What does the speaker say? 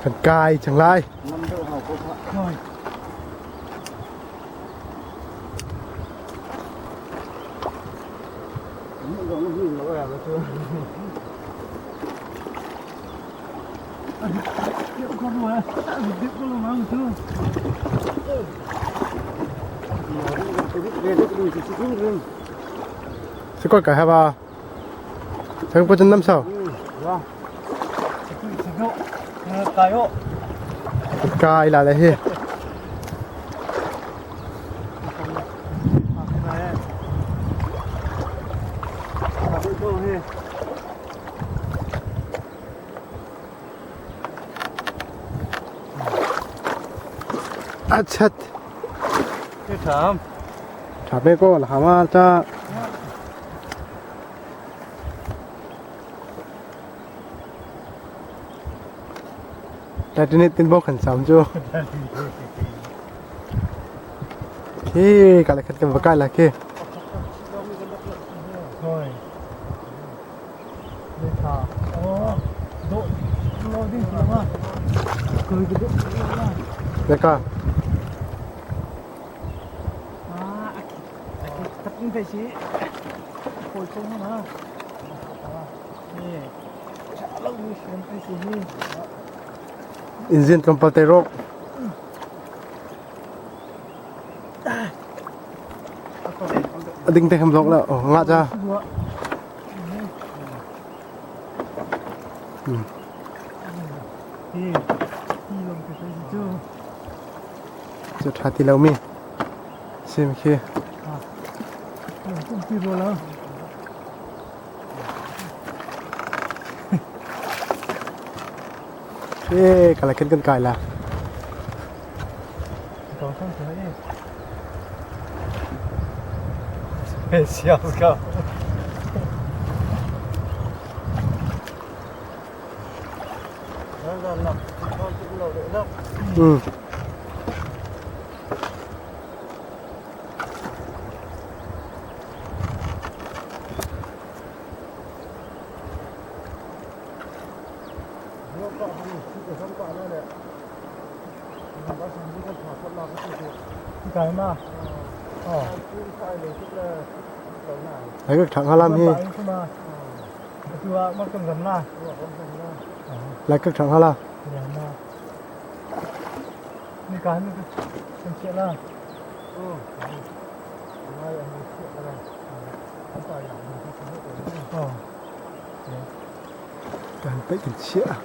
Kan kai cang lai. Si koi kai haba. Thang pa nam sao. Kai la le hi. Achat. Tha pe ko la hama ta. Titanic tin bo khan sam chu. Khi ka la khat kan va kai la khi. Naka. Inzin tlawmpal te rawk. A ding te kham lok la. Oh, nga cha. Cu ṭha ti lomi sim khi. E kala khin kan kai la. Ai ka thang halam hi. Lai ka thang hala. Kan peih kan chiah.